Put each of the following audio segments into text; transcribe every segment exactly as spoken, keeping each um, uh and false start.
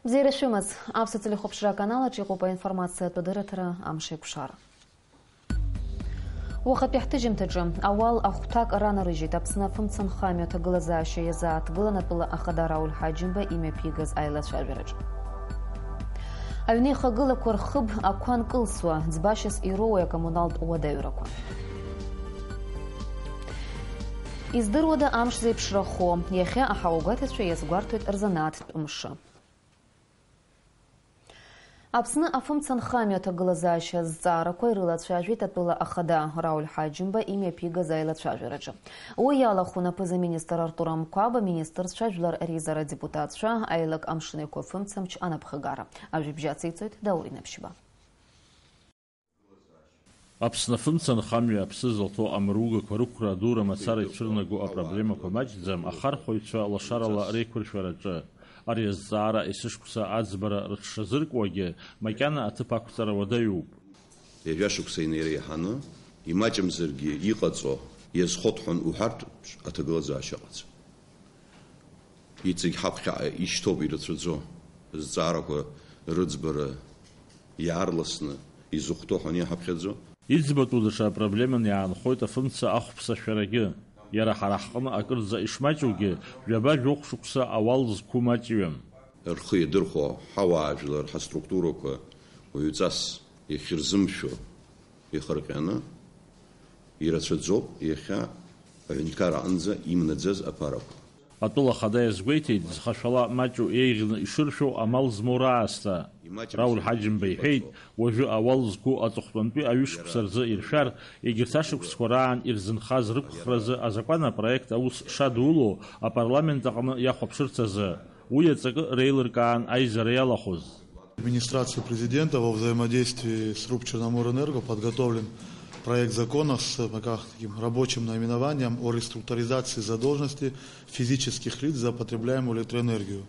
Бзиара шәымаз, аԥсуа телехәаԥшра аканалаҿ иҟоуп аинформациатә адырраҭара Амшеиқәшара. Уахатәи ҳҭыжьымҭаҿы ауал ахәҭак ранарыжьит Аԥсны афымца нхамҩа аҭагылазаашьа иазааҭгылан атәыла ахада Рауль Ҳаџьымба имҩаԥигаз аилацәажәараҿы. Аҩны ихагылақәа рхыб ақәа нкылсуа, ӡбашьас ироуеи акоммуналтә уадаҩрақәа? Издыруада амш зеиԥшрахо? Иахьа аҳауагәаҭацәа иазгәарҭоит рзанааҭтә мшы. Аԥсны афымца нхамҩа аҭагылазаашьа азҵаарақәа ирылацәажәеит атәыла ахада Рауль Ҳаџьымба имҩаԥигаз аилацәажәараҿы. Уи иалахәын аԥыза-министр Артур Амқәаб, аминистрцәа, жәлар реизара адепутатцәа, аилак амшын еиқәа афымцамч анапхгара. Ажәабжь ациҵоит Даур Инаԥшьба. Аԥсны афымца нхамҩа аԥсы зылҭо амыругақәа рықәра адура мацара ицәырнаго апроблемақәа маҷӡам ахархәаҩцәа лашарала реиқәыршәараҿы. Ари азҵаара есышықәса аӡбара рыҽшазыркуагьы макьана аҭыԥ ақәҵара уадаҩуп. Ҩажәа шықәса инеира иаҳаны, имаҷымзаргьы иҟаҵо, иазхәыҭҳәон уҳәартә аҭагылазаашьа ыҟаӡам. Иҵегь ҳаԥхьаҟа ишьҭоуп ирацәаӡоу, зҵаарақәа рыӡбара иаарласны изыхәҭоу ҳәа иаҳаԥхьаӡо. Иӡбатәу даҽа проблеман иаанхоит афымца ахәԥсашәарагьы. Иара ҳара ҳҟны акырӡа ишмаҷугьы, ҩаба-жәохә шықәса ауал зқәу маҷҩым. Рхы иадырхәо ҳауаажәлар, ҳаструктурақәа уаҩҵас иахьырзымшәо ихырҟьаны, ирацәаӡоуп иахьа аҳәынҭқар аҟынӡа имнаӡаз аԥарақәа. Атәыла ахада иазгәеиҭеит, зхашәала маҷу еиӷьны ишыршәу амал змоу раасҭа. Рауль Ҳаџьымба иҳәеит, уажәы ауал зқәу аҵыхәтәантәи аҩышықәса рзы иршәар, егьырҭ ашықәсқәа раан ирзынхаз рықәхразы азакәан апроект аус шадуло апарламент аҟны иахәаԥшырц азы. Уи аҵакы реилыркаан аизара иалахәыз. Администрации президента во взаимодействии с РУП «Черноморэнерго» подготовлен проект закона с, пока, таким рабочим наименованием о реструктуризации задолженности физических лиц за потребляемую электроэнергию.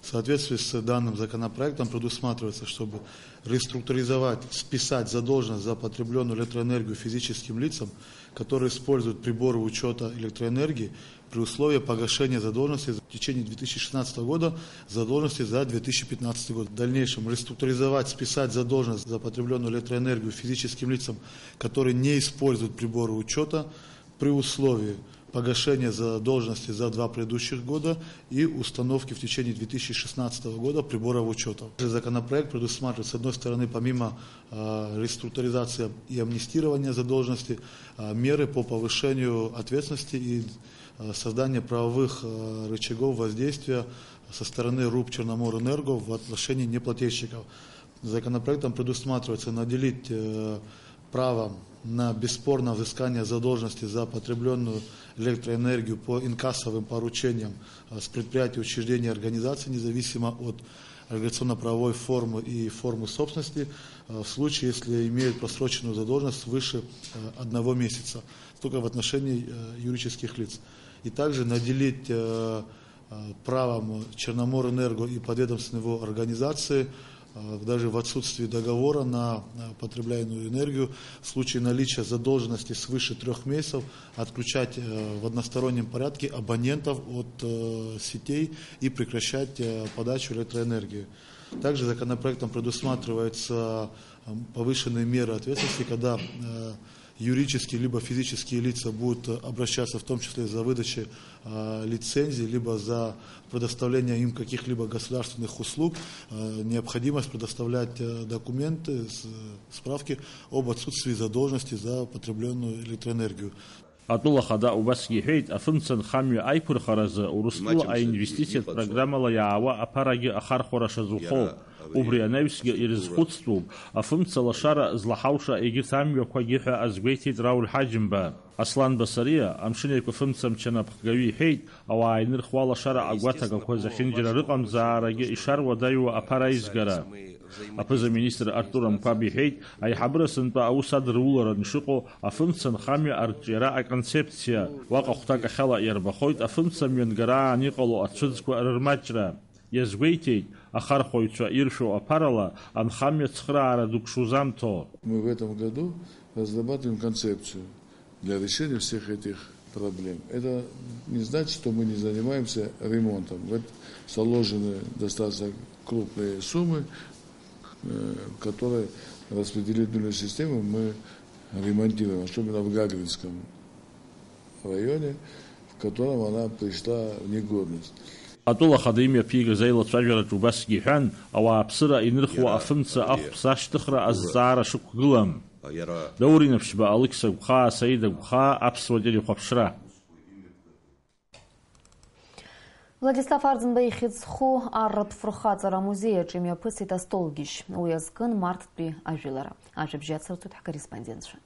В соответствии с данным законопроектом предусматривается, чтобы реструктуризовать, списать задолженность за потребленную электроэнергию физическим лицам, которые используют приборы учета электроэнергии, при условии погашения задолженности в течение две тысячи шестнадцатого года, задолженности за две тысячи пятнадцатый год. В дальнейшем реструктуризовать, списать задолженность за потребленную электроэнергию физическим лицам, которые не используют приборы учета, при условии погашения задолженности за два предыдущих года и установки в течение две тысячи шестнадцатого года приборов учета. Законопроект предусматривает, с одной стороны, помимо, э, реструктуризации и амнистирования задолженности, э, меры по повышению ответственности и, э, создания правовых, э, рычагов воздействия со стороны РУП «Черноморэнерго» в отношении неплательщиков. Законопроектом предусматривается наделить, э, правом на бесспорное взыскание задолженности за потребленную электроэнергию по инкассовым поручениям, э, с предприятий, учреждений и организаций, независимо от организационно-правовой формы и формы собственности, э, в случае, если имеют просроченную задолженность свыше, э, одного месяца, только в отношении, э, юридических лиц. И также наделить, э, э, правом «Черноморэнерго» и подведомственной его организации, э, даже в отсутствии договора на, э, потребляемую энергию, в случае наличия задолженности свыше трёх месяцев, отключать, э, в одностороннем порядке абонентов от, э, сетей и прекращать, э, подачу электроэнергии. Также законопроектом предусматривается, э, повышенные меры ответственности, когда, э, юридические либо физические лица будут обращаться, в том числе за выдачей, э, лицензий, либо за предоставление им каких-либо государственных услуг, э, необходимость предоставлять, э, документы, с-, справки об отсутствии задолженности за потребленную электроэнергию. Атәыла ахада убасгьы иҳәеит, афымца нхамҩа аиқәырхаразы Урыстәыла аинвестициатә программала иаауа аԥарагьы ахархәара шазухо. Убри анаҩсгьы ирызхәыцтәуп, афымца лашара злаҳауша егьырҭ амҩақәагьы ҳәа азгәеиҭеит Рауль Ҳаџьымба. Аслан Басариа, Амшын Еиқәа фымцамч анапхгаҩы иҳәеит, ауаа инырхуа лашара агәаҭагақәа зехьынџьара рыҟамзаарагьы ишаруадаҩуа аԥара аизгара. Аԥыза-министр Артур Амқәаб иҳәеит, аиҳабыра сынтәа аус адыруларан ишыҟоу афымца нхамҩа арҿиара аконцепциа, уаҟа хәҭак ахьала иарбахоит афымца мҩангараан иҟало ацәыӡқәа рырмаҷра. Иазгәеиҭеит, ахархәаҩцәа иршәо аԥарала анхамҩа цхыраара дук шузамҭо. Мы в этом году разрабатываем концепцию для решения всех этих проблем. Это не значит, что мы не занимаемся ремонтом. В это заложены достаточно крупные суммы, э, которые распределительную систему мы ремонтируем, особенно в Гагринском районе, в котором она пришла в негодность. Атәыла ахада имҩаԥигаз аилацәажәараҿы убасгьы иҳәан, ауааԥсыра инырхуа афымца ахәԥса ашьҭыхра азҵаара шықәгылам. Даур Инаԥшьба, Алықьса Гәхаа, Саида Гәхаа, Аԥсуа телехәаԥшра. Владислав Арӡынба ихьӡ зху арратә фырхаҵара амузеи аҿы имҩаԥысит астолгьежь. Уи азкын марттәи ажәылара. Ажәабжь ацырҵоит ҳкорреспондентцәа.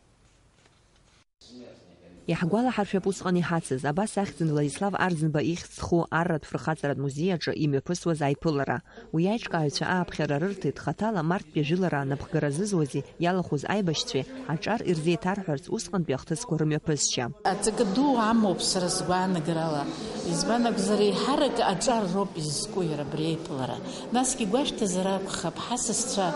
Иаҳгәалаҳаршәап усҟан иҳацыз, абас ахьӡын Владислав Арӡынба ихьӡ зху арратә фырхаҵаратә музеи аҿы имҩаԥысуаз аиԥылара. Уи аиҿкааҩцәа ааԥхьара рырҭеит хаҭала марттәи ажәылара анапхгара зызуази иалахәыз аибашьцәеи аҿар ирзеиҭарҳәарц усҟантәи ахҭысқәа рымҩаԥысшьа. Аҵакы ду амоуп сара сгәаанагарала, избан акәзар, еиҳарак аҿар роуп изызку иара абри аиԥылара. Насгьы гәашәҭазар акәхап, ҳасасцәа,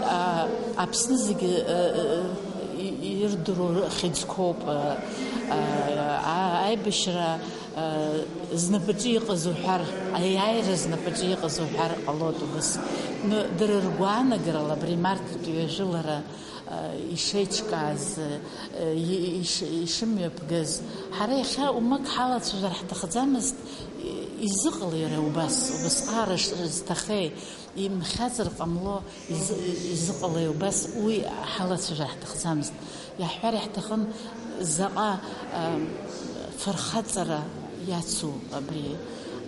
а, Аԥсны зегьы, а, а, и-, ирдыруа рыхьӡқәоуп, а, а, а, аибашьра, а, знапаҿы иҟаз уҳәар, аиааира знапаҿы иҟаз уҳәар ҟалоит убас. Ну, дара ргәаанагарала абри марттәи ҩажәылара, а, ишеиҿкааз, а, и-, иш-, ишымҩаԥгаз, ҳара иахьа умак ҳалацәажәар ҳҭахӡамызт, и-, изыҟалеи иара убас, убасҟаара ш-, зҭахеи? Имхьаҵыр ҟамло изы-, изыҟалеи убас уи ҳалацәажәар ҳҭахӡамызт. Иаҳҳәар иаҳҭахын, заҟа, а, фырхаҵара иацу абри,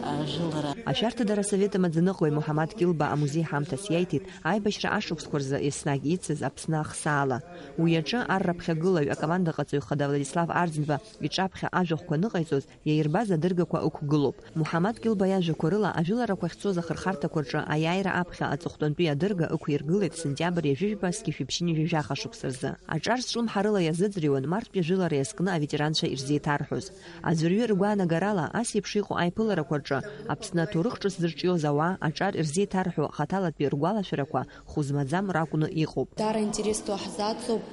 а, жәылара. Ашәарҭа дара асовет амаӡаныҟәгаҩ Муҳаммад Кьылба амузеи ҳамҭас иаиҭеит аибашьра ашықәсқәа рзы еснагь ицыз Аԥсны ахсаала. Уи аҿы ар раԥхьагылаҩ акомандаҟаҵаҩ хада Владислав Арӡынба иҿаԥхьа ажәахәқәа аныҟаиҵоз, иаирбаз адыргақәа ықәгылоуп. Муҳаммад Кьылба иажәақәа рыла, ажәыларақәа ахьцоз ахырхарҭақәа рҿы аиааира аԥхьа аҵыхәтәантәи адырга ықәиргылеит сентиабр ҩажәи жәба зқьи жәиԥшьыни жәаҩа жәаха шықәса рзы. Аҿар зҿлымҳарыла иазыӡырҩуан марттәи ажәылара иазкны аветеранцәа ирзеиҭарҳәоз. Аӡәырҩы ргәаанагарала, ас еиԥш иҟоу аиԥыларақәа рҿы Аԥсны аҭоурых ҿыц зырҿиоз ауаа аҿар ирзеиҭарҳәо хаҭалатәи ргәалашәарақәа хәы змаӡам ракәны иҟоуп. Даара интерестәу ҳзаҵоуп,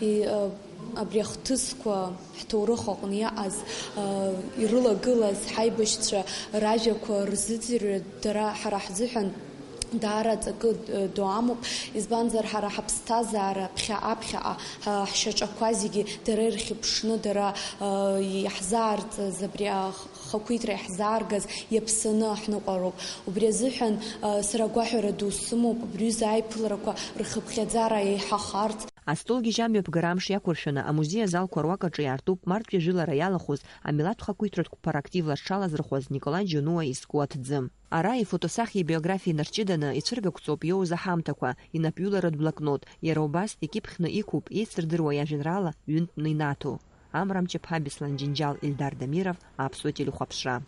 и, э, абри ахҭысқәа ҳҭоурых аҟны иаҟаз, э, ирылагылаз ҳаибашьцәа ражәақәа рзыӡырҩра дара ҳара ҳзыҳәан даара аҵакы, э, ду амоуп, избанзар ҳара ҳаԥсҭазаара ԥхьа-аԥхьаҟа, ҳа-, ҳшьаҿақәа зегьы дара ирхьыԥшны, дара, э, иаҳзаарҵаз абри ах-, хақәиҭра иаҳзааргаз иаԥсаны ҳныҟәароуп. Убри азыҳәан, а, сара агәаҳәара ду сымоуп, абри аҩыза аиԥыларақәа рхыԥхьаӡара еиҳахарц. Астолгьежь амҩаԥгара амш иақәыршәаны, амузеи азалқәа руак аҿы иаартуп марттәи ажәылара иалахәыз амилаҭтә хақәиҭратә қәԥара активла зҽалазырхәуаз Николаи Џьонуа изку аҭӡы. Ара ифотосахьеи ибиографиеи нарҷыданы ицәыргақәҵоуп иоуз аҳамҭақәа, инапҩыларатә блокнот, иара убас икьыԥхьны иқәуп еицырдыруа иажәеинраала ҩынтәны инаҭо. Амра Мҷыԥҳа, Беслан Џьынџьал, Ельдар Дамиров, Аԥсуа телехәаԥшра.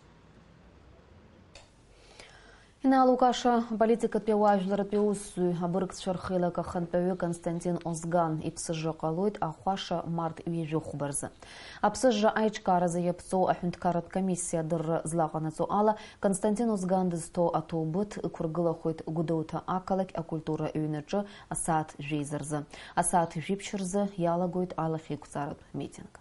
Инаалукаша аполитикатәи ауаажәларратәи аусзуҩ абыргцәа рхеилак ахантәаҩы Константин Озган иԥсыжра ҟалоит ахәаша март ҩажәи хәба рзы. Аԥсыжра аиҿкааразы иаԥҵоу аҳәынҭқарратә комиссиа адырра злаҟанаҵо ала, Константин Озган дызҭоу аҭоубыҭ ықәыргылахоит Гәдоуҭа ақалақь акультура ҩнаҿы асааҭ жәеиза рзы. Асааҭ жәиԥшь рзы иалагоит алахьеиқәҵаратә митинг.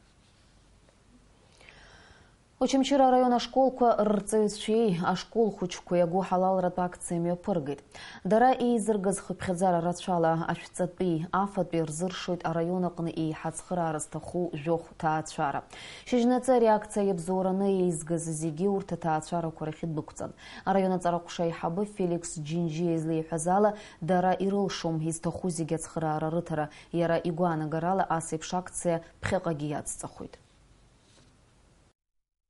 Очамчыра араион ашколқәа рырҵаҩцәеи ашкол хәыҷқәеи агәыҳалалратә акциа мҩаԥыргеит. Дара еизыргаз хыԥхьаӡара рацәала ашәҵатәи, афатәи рзыршоит араион аҟны еиҳа ацхыраара зҭаху жәохә ҭаацәара. Шьыжьнаҵы ари акциа иабзоураны еизгаз зегьы урҭ аҭаацәарақәа рахь идәықәҵан. Араион аҵараҟәша аиҳабы Феликс Џьынџьиа излеиҳәаз ала, дара ирылшом изҭаху зегьы ацхыраара рыҭара. Иара игәаанагарала, ас еиԥш акциа ԥхьаҟагьы иацҵахоит.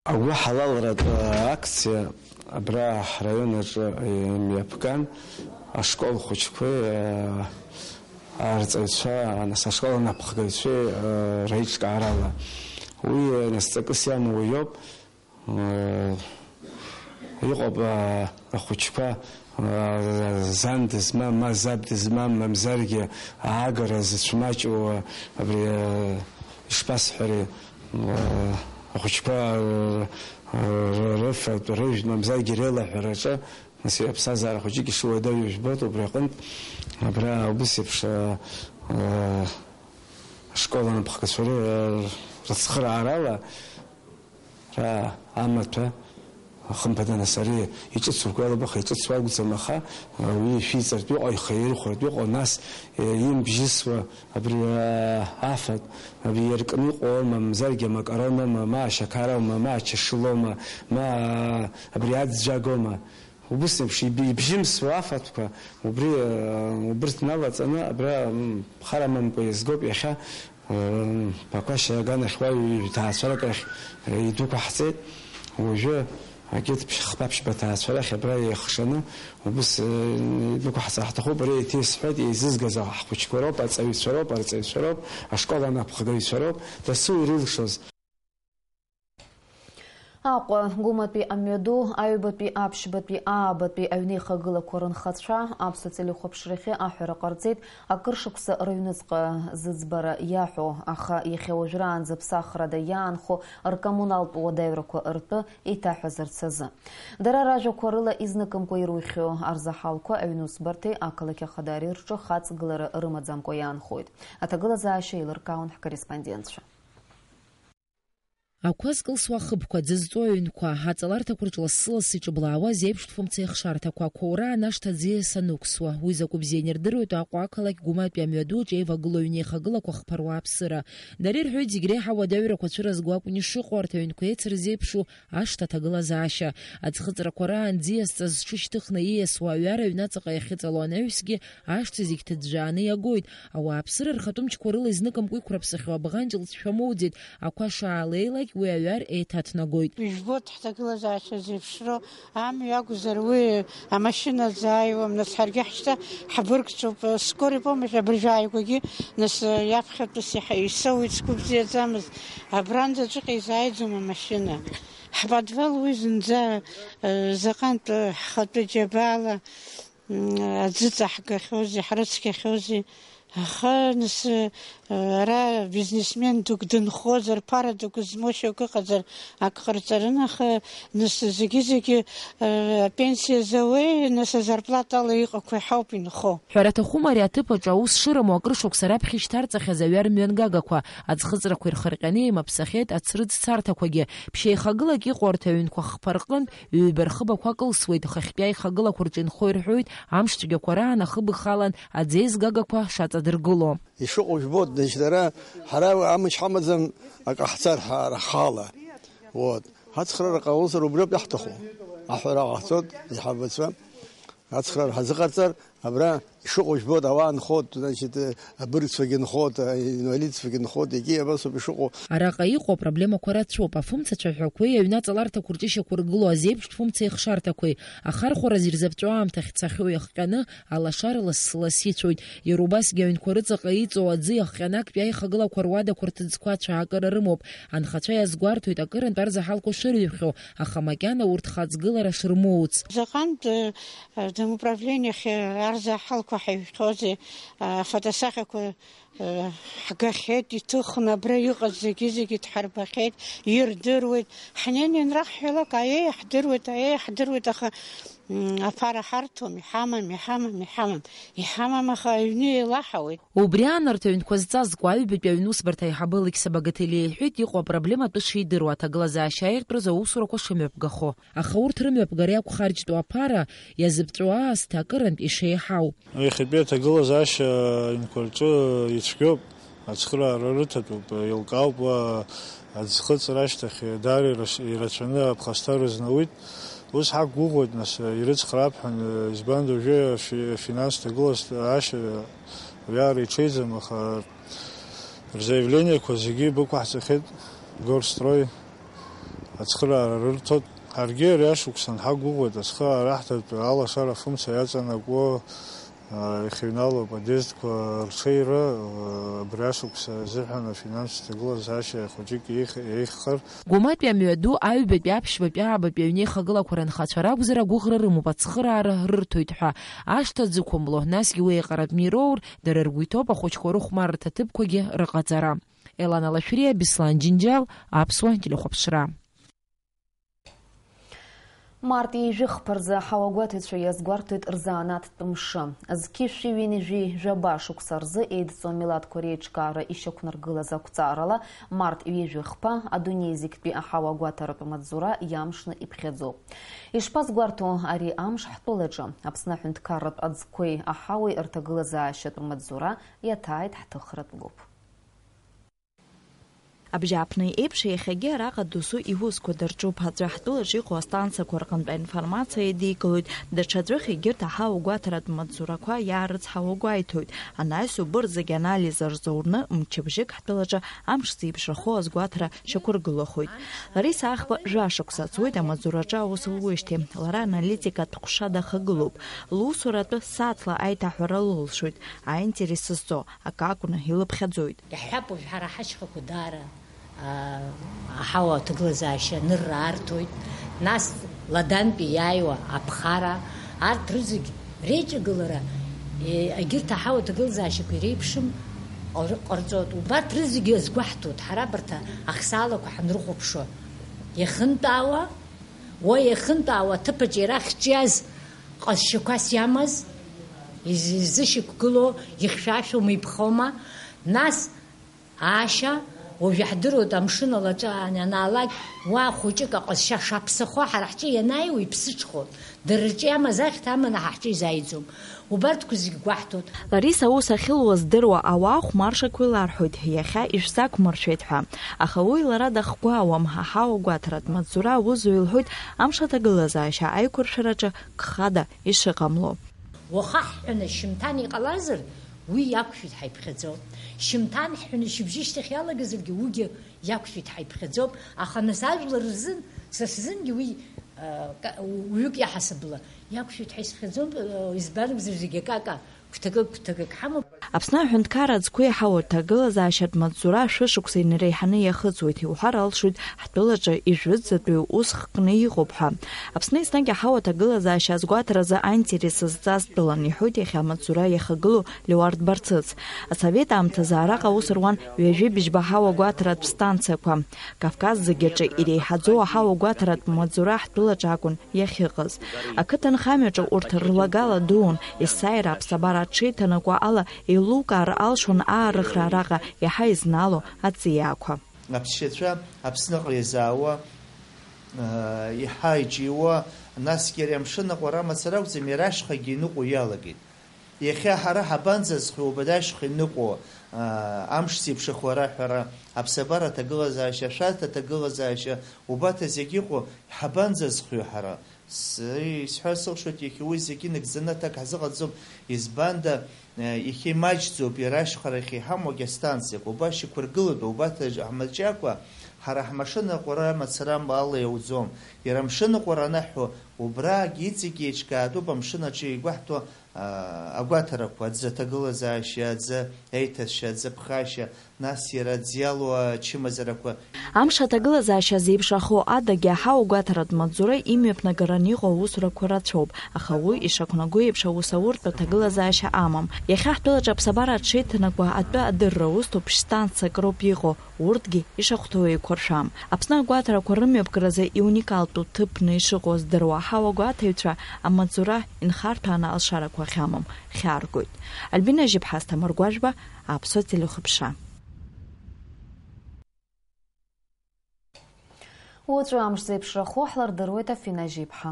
Агәыҳалалратә акциа абра ҳраион аҿы имҩаԥган, ашкол хәыҷқәеи, а, арҵаҩцәа, нас ашкол анапхгаҩцәеи, а, реиҿкаарала. Уи, а, нас ҵакыс иамоу иоуп. А, иҟоуп, а, ахәыҷқәа, а, зан дызмам, ма заб дызмам, мамзаргьы аагара зыцәмаҷу, абри, а, ишԥасҳәари, а, ахәыҷқәа, а, р-, рыфатә, рыжәтә, мамзаргьы реилаҳәараҿы, нас, аԥсҭазаара хәыҷык ишыуадаҩу жәбоит, убри аҟынтә, абра убыс еиԥш, а, а, ашкол анапхгацәа ры-, рыцхыраарала, Ара амаҭәа, хымԥада, нас ари иҿыцу гәалабаха, иҿыцу акәӡам, аха, уи ишәиҵартә иҟоу, ихаирхәартә иҟоу, нас, имбжьысуа абри, афатә, абри иаркны иҟоу аума, мамзаргьы амакароноума, ма ашьақароума, ма ачашылоума, ма абри аӡәӡәагоума. Убыс еиԥш иб-, ибжьымсуа афатәқәа, убри, убырҭ налаҵаны, абра, м, хара мымкәа иазгоуп иахьа, Ԥақәашь аганахь уаҩ ҩ-, ҭаацәарак ахь, идәықәаҳҵеит. Уажәы акьыт ԥшь-, хԥа-ԥшьба ҭаацәарахь абра еихшаны, убыс, э, идәықәаҳҵар ҳҭахуп. Ари еиҭа исҳәеит, еизызгаз ҳхәыҷқәа роуп, аҵаҩцәа роуп, арҵаҩцәа роуп, ашкол анапхгаҩцәа роуп, дасу ирылшоз. Аҟәа, Гәыматәи амҩаду, аҩбатәи, аԥшьбатәи, аабатәи аҩнеихагылақәа рынхацәа аԥсуа телехәаԥшрахьы аҳәара ҟарҵеит, акыр шықәса рыҩныҵҟа зыӡбара иаҳәо, аха иахьа уажәраанӡа ԥсахрада иаанхо ркоммуналтә уадаҩрақәа ртәы еиҭаҳәазарц азы. Дара ражәақәа рыла изныкымкәа ирухьоу арзаҳалқәа аҩнусбарҭеи ақалақь ахадареи рҿы хаҵгылара рымаӡамкәа иаанхоит. Аҭагылазаашьа еилыркаауан ҳкорреспондентцәа. Ақәа зкылсуа ахыбқәа, дзызҵо аҩнқәа, аҵаларҭақәа рҿы лассы-лассы иҿыблаауа азеиԥштә фымца еихшарҭақәа, ақәаураан ашҭа аӡиас анықәсуа, уи закәу бзианы ирдыруеит Аҟәа ақалақь Гәыматәи амҩадуаҿ еивагылоу аҩнеихагылақәа хԥа руааԥсыра. Дара ирҳәоит, зегь реиҳа уадаҩрақәа цәырызго акәын ишыҟоу, арҭ аҩнқәа еицырзеиԥшу ашҭа аҭагылазаашьа. Аӡхыҵрақәа раан ӡиас ҵас зҽышьҭыхны ииасуа аҩар аҩнаҵаҟа иахьыҵало анаҩсгьы, ашҭа зегь ҭыӡәӡәааны иагоит. Ауааԥсыра рхатәы мчқәа рыла изныкымкәа иқәраԥсахьоу абӷанҷ лҵшәа моуӡеит, ақәа шаалеилак уи аҩар еиҭаҭнагоит. Ижәбоит ҳҭагылазаашьа зеиԥшроу, амҩа акәзар уи амашьына зааиуам, нас ҳаргьы ҳшьҭа ҳбыргцәоуп, скорый помощь абыржәы ааигәагьы, нас иаԥхьатәыс иҳа-, исоуит, сгәы бзиаӡамызт, абранӡаҵәҟьа изааиӡом амашьына. Ҳподвал уи зынӡа, э, заҟантә, э, ҳхатәы џьабаала, м, аӡы ҵаҳгахьоузеи, ҳрыцқьахьоузеи. Аха, нас, э, ара бизнесмен дук дынхозар, ԥара дук змоу шьоук ыҟазар, ак ҟарҵарын, аха, нас, зегьы-зегьы, э, апенсиа зауеи, нас, азарплатала иҟақәеи ҳауп инхо. Ҳәара аҭахума, ари аҭыԥ аҿы аус шырымоу акыр шықәса раԥхьа ишьҭарҵахьаз аҩар мҩангагақәа, аӡхыҵрақәа ирхырҟьаны еимаԥсахьеит ацрыҵ царҭақәагьы. Ԥшьеихагылак иҟоу арҭ аҩнқәа хԥа рҟынтә ҩба рхыбақәа кылсуеит, хыхьтәи аихагылақәа рҿы инхо ирҳәоит, амш цәгьақәа раан ахыб ихалан аӡеизгагақәа шаҵадыргыло. Ишыҟоу жәбоит, значит, ара ҳара амч ҳамаӡам, акы ҟаҳҵар ҳара ҳхала. Вот. Ҳацхраара ҟалозар убриоуп иаҳҭаху. Аҳәара ҟаҳҵоит, аиҳабацәа. Ацхраара ҳазыҟарҵар, абра ишыҟоу жәбоит, ауаа нхоит, значит, абыргцәагьы нхоит, аинвалидцәагьы нхоит, егьи абасоуп ишыҟоу. Араҟа иҟоу апроблемақәа рацәоуп, афымцацәа ҳәақәеи аҩны аҵаларҭақәа рҿы ишьақәыргылоу азеиԥштә фымца еихшарҭақәеи. Ахархәара зирзаԥҵәо аамҭа ахьцахьоу иахҟьаны, алашара лассы-ласс ицәоит. Иара убасгьы аҩнқәа рыҵаҟа иҵоу аӡы иахҟьаны актәи аихагылақәа руадақәа рҭыӡқәа ацәаакыра рымоуп. Анхацәа иазгәарҭоит акырынтә арзаҳалқәа шырҩхьоу, аха макьана урҭ хаҵгылара шырмоуц. Заҟантә, э, домоуправлениахь, э, арзаҳалқәа ҳаҩхьозеи, э, афотосахьақәа, э, ҳгахьеит, иҭыхны абра иҟаз зегьы-зегьы дҳарбахьеит, ирдыруеит. Ҳнеины ианраҳҳәалак, аиеи, ҳдыруеит, аиеи, ҳдыруеит, аха, м, аԥара ҳарҭом, иҳамам, иҳамам, иҳамам, иҳамам, аха аҩны еилаҳауеит. Убри аан арҭ аҩнқәа зҵазкуа аҩбатәи аҩнусбарҭа аиҳабы Алықьса Багаҭелиа иҳәеит, иҟоу апроблема атәы шидыруа, аҭагылазаашьа аиртәразы аусурақәа шымҩаԥгахо. Аха урҭ рымҩаԥгара иақәхарџьтәу аԥара иазыԥҵәо аасҭа акырынтә ишеиҳау. Иахьатәи аҭагылазаашьа аҩнқәа рҿы ицәгьоуп, ацхыраара рыҭатәуп, еилкаауп уа аӡхыҵра ашьҭахь даара ирацәаны аԥхасҭа рызнауит. Ус ҳақәгәыӷуеит, нас, ирыцхраап ҳәа, избанда уажәы афи-, афинанс ҭагылазаашьа уиаара иҽеиӡам, аха рзаявлениеқәа зегьы бықәаҳҵахьеит, Горстрой ацхыраара рырҭоит. Ҳаргьы ари ашықәсан ҳақәгәыӷуеит, ацхыраара аҳҭатәи алашара фымца иаҵанакуа, а, ихыҩналоу аподъездқәа рҽеира, а, абри ашықәса азыҳәан афинанстә ҭагылазаашьа хәыҷык еих-, еиӷьхар. Гәыматәи амҩаду аҩбатәи, аԥшьбатәи, аабатәи аҩнеихагылақәа рынхацәа ракәзар, агәыӷра рымоуп ацхыраара рырҭоит ҳәа. Ашҭа дзықәымло, насгьы уи еиҟаратәны ироур, дара ргәы иҭоуп ахәыҷқәа рыхәмарра аҭыԥқәагьы рыҟаҵара. Елана Лашәриа, Беслан Џьынџьал, Аԥсуа телехәаԥшра. Март ҩажәи хԥа рзы аҳауагәаҭаҩцәа иазгәарҭоит рзанааҭтә мшы. Зқьи шәи ҩынҩажәи жәаба шықәса рзы еидҵоу амилаҭқәа реиҿкаара ишьақәнаргылаз ақәҵарала, март ҩажәи хԥа адунеи зегьтәи аҳауагәаҭаратә маҵзура иамшны иԥхьаӡоуп. Ишԥазгәарҭо ари амш ҳтәылаҿы? Аԥсны аҳәынҭқарратә аӡқәеи аҳауеи рҭагылазаашьатә маҵзура иаҭааит ҳҭыхратә гәыԥ. Абжьааԥны еиԥш, иахьагьы араҟа досу иусқәа дырҿуп. Аҵәа ҳтәылаҿ иҟоу астанциақәа рҟынтә аинформациа еидикылоит, даҽа ӡәых егьырҭ аҳауагәаҭаратә маҵзурақәа иаарыцҳауа гәеиҭоит. Анаҩс убырҭ зегьы анализ рзаурны, мчыбжьык ҳтәылаҿы амш зеиԥшрахо азгәаҭара шьақәыргылахоит. Лариса Ахба жәашықәса ҵуеит амаҵзураҿы аус луеижьҭеи. Лара аналитикатә ҟәша дахагылоуп. Лусуратәы сааҭла аиҭаҳәара лылшоит, аинтерес зҵо акы акәны илыԥхьаӡоит. Иаҳҳәап, уажә ҳара ҳашьхақәа даара, аа, аҳауа аҭагылазаашьа анырра арҭоит, нас ладантәи иааиуа аԥхара, арҭ рызегь реиҿагылара, е, егьырҭ аҳауа аҭагылазаашьақәа иреиԥшым ҟар-, ҟарҵоит. Убарҭ рызегьы азгәаҳҭоит, ҳара абарҭ ахсаалақәа ҳанрыхәаԥшуа. Иахынтәаауа, уа иахынтәаауа аҭыԥаҿ иара ахьҿиаз ҟазшьақәас иамаз, из-, изышьақәгылоу ихьшәашәома, иԥхома, нас Аашьа, уажә иаҳдыруеит амшын алаҵәа анаалак, уа хәыҷык аҟазшьа шаԥсахо, ҳара ҳҿы ианааиуа иԥсыҽхон, дара рҿы иамаз ахьҭа аманы ҳа ҳҿы изааиӡом. Убарҭқәа зегь гәаҳҭоит. Лариса аус ахьылуа здыруа ауаа хәмаршақәа иларҳәоит, иахьа ишәзақәмыршәеит ҳәа. Аха уи лара дахгәаауам, аҳауагәаҭаратә маҵзура аусзуҩ илҳәоит, амш аҭагылазаашьа аиқәыршәараҿы гхада ишыҟамло. Уаха ҳҳәаны шьымҭан иҟалазар, уи иақәшәеит ҳаиԥхьаӡо. Шьымҭан ҳҳәаны шьыбжьышьҭахь иалагазаргьы, уигьы иақәшәеит ҳаиԥхьаӡоуп. Аха нас ажәлар рзын, са сзынгьы уи, а, ка-, ҩык иаҳасабала иақәшәеит ҳәа исхьаӡом, а, избан акәзар зегьы акака, гәҭакык, гәҭакык ҳамоуп. Аԥсны аҳәынҭқарра аӡқәеи ҳауа рҭагылазаашьатә маҵзура шәышықәса инареиҳаны иахыҵуеит, иуҳәар алшоит, ҳтәылаҿы ижәытәӡатәи ус хкны иҟоуп ҳәа. Аԥсны еснагь аҳауа аҭагылазаашьа азгәаҭаразы аинтерес зҵаз тәылан, иҳәоит иахьа амаҵзура иахагылоу Леуард Барцыц. Асовет аамҭазы араҟа аус руан ҩажәи быжьба ҳауа гәаҭаратә станциақәа. Кавказ зегьы рҿы иреиҳаӡоу аҳауа гәаҭаратә маҵзура ҳтәылаҿы акәын иахьыҟаз. Ақыҭанхамҩаҿы урҭ рлагала дуун, есааира аԥсабара аҽеиҭанакуа ала еилукаар алшон аарыхра араҟа иаҳа изнало аҵиаақәа. Аԥсшьацәа Аԥсныҟа иазаауа, аа, иаҳа иҿиуа, насгьы ари амшын аҟәара мацара акәӡам, иара ашьхагьы иныҟәо иалагеит. Иахьа ҳара ҳабанӡазхи убри ашьха иныҟәо, аа, амш зеиԥшрахо араҳәара, аԥсабара аҭагылазаашьа, ашәарҭа аҭагылазаашьа, убарҭ зегь иҟоу ҳабанӡазхи ҳара? С-, исҳәар сылшоит, иахьа уи зегьы нагӡаны аҭак ҳзыҟаҵом, избанда, э, иахьа имаҷӡоуп иара ашьхарахь иҳамоугь астанциақәа, убас шьақәыргылатәуп, убарҭ ҳмаҵураҿы ҳара ҳмашьына аҟәара мацара ала иауӡом. Иара амшын аҟәара анаҳҳәо, убрагь иҵегь еиҿкаатәуп амшын аҿы игәаҳҭо, а, агәаҭарақәа, аӡы аҭагылазаашьа, аӡы аиҭашьа, аӡы аԥхашьа, нас иара аӡы иалоу ачымазарақәа. Амш аҭагылазаашьа зеиԥшрахо адагьы аҳауа гәаҭаратә маҵзура имҩаԥнагаран иҟоу аусурақәа рацәоуп, аха уи ишақәнаго еиԥш аус ауртә аҭагылазаашьа амам. Иахьа ҳтәылаҿы аԥсабара аҽеиҭанакуа атәы адырра усҭоуп, шьҭан ҵак роуп иҟоу, урҭгьы ишахәҭоу еиқәыршәам. Аԥсны агәаҭарақәа рымҩаԥгаразы иуникалтәу ҭыԥны ишыҟоу здыруа аҳауа гәаҭаҩцәа амаҵзура инхарҭәааны алшарақәа ахьамам хьааргоит. Альбина Жьыԥҳа, Асҭамыр Гәажәба, Аԥсуа телехәаԥшра. Уаҵәы амш зеиԥшрахо ҳлырдыруеит, Афина Жьиԥҳа.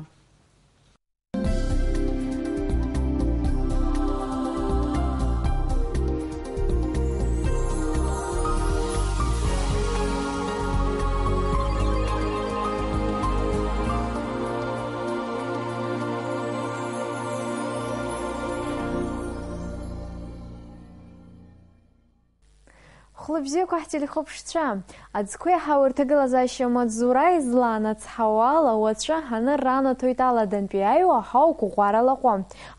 Хәлыбзиақәа ҳтелехәаԥшцәа, аӡқәеи ҳауа рҭагылазаашьа маҵзура излаанацҳауа ала, уаҵәы ҳаныр ранаҭоит аладантәи аиуа ҳауа қәыӷәӷәара лаҟәы.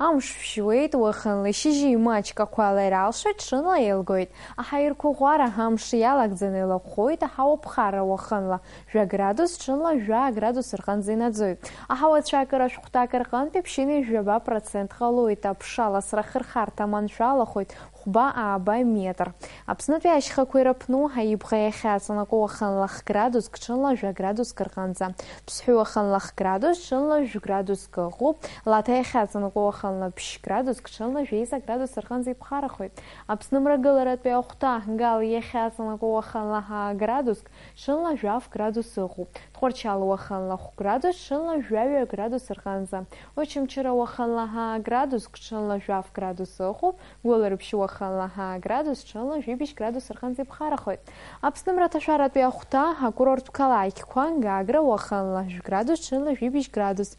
Амш фшьуеит, уахынла ишьыжьи маҷк ақәа ала иралшоит, ҽынла еилгоит. Аҳаирқәыӷәӷәара амш иалагӡаны илаҟәхоит, аҳауа ԥхарра уахынла жәа градус, ҽынла жәа градус рҟынӡа инаӡоит. Аҳауа цәакыра шәҟәҭак рҟынтәи ԥшьынҩажәи жәаба процент ҟалоит, аԥша ласра хырхарҭа маншәалахоит, Ба ааба метр. Аԥснытәи ашьхақәа ирыԥну, Аибӷа иахьаҵанакуа уахынла х-градуск, ҽынла жәа-градуск рҟынӡа. Ԥсҳәы уахынла х-градус, ҽынла жәа-градуск ыҟоуп. Лаҭа иахьаҵанакуа уахынла ԥшь-градуск, ҽынла жәеиза градус рҟынӡа иԥхарахоит. Аԥсны мрагыларатәи ахәҭа, Гал иахьаҵанакуа уахынла ҳаа-градуск, ҽынла жәаф градус ыҟоуп. Тҟәарчал уахынла хә градус, ҽынла жәаҩа градус рҟынӡа. Очамчыра уахынла ҳаа градуск, ҽынла жәаф градус ыҟоуп. Гәылрыԥшь уахынла ҳаа градус, ҽынла жәибжь градус рҟынӡа иԥхарахоит. Аԥсны мраҭашәаратәи ахәҭа, акурорттә қалақьқәа, Гагра уахынла жәа градус, ҽынла жәибжь градус.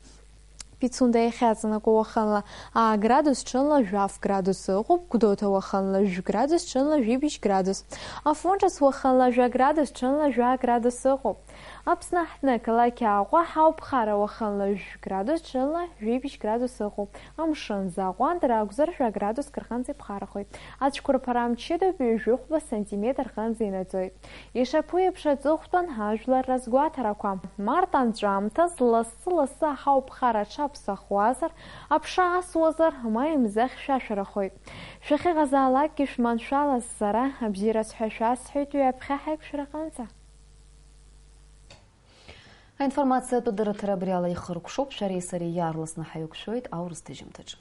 Пицунда иахьаҵанакуа уахынла аа градус, ҽынла жәаф градус ыҟоуп, Гәдоуҭа уахынла жәа градус, ҽынла жәибжь градус. Афон ҿыц уахынла жәа градус, ҽынла жәа градус ыҟоуп. Аԥсны аҳҭны ақалақь Аҟәа ҳауп, Хара уахынла жәа градус, ҽынла жәибжь градус ыҟоуп. Амшын Заҟәандара акәзар, жәа градуск рҟынӡа иԥхарахоит. Ацәқәырԥара мчыдоуп, ҩажәихәба сантиметр рҟынӡа инаӡоит. Ишаԥу еиԥш аҵыхәтәан ажәлар разгәаҭарақәа. Март анҵәамҭаз лассы-лассы аҳауԥхара аҽаԥсахуазар, аԥша асуазар, ма имза хьшәашәарахоит. Шәахьыҟазаалакгьы шәманшәалаз сара, абзиараз ҳәа шәасҳәеит ҩаԥхьа ҳаиқәшәараҟынӡа. Аинформациатә дырраҭара абри ала ихыркәшоуп, шәареи сареи иаарласны ҳаиқәшәоит аурыс ҭыжьымҭаҿы.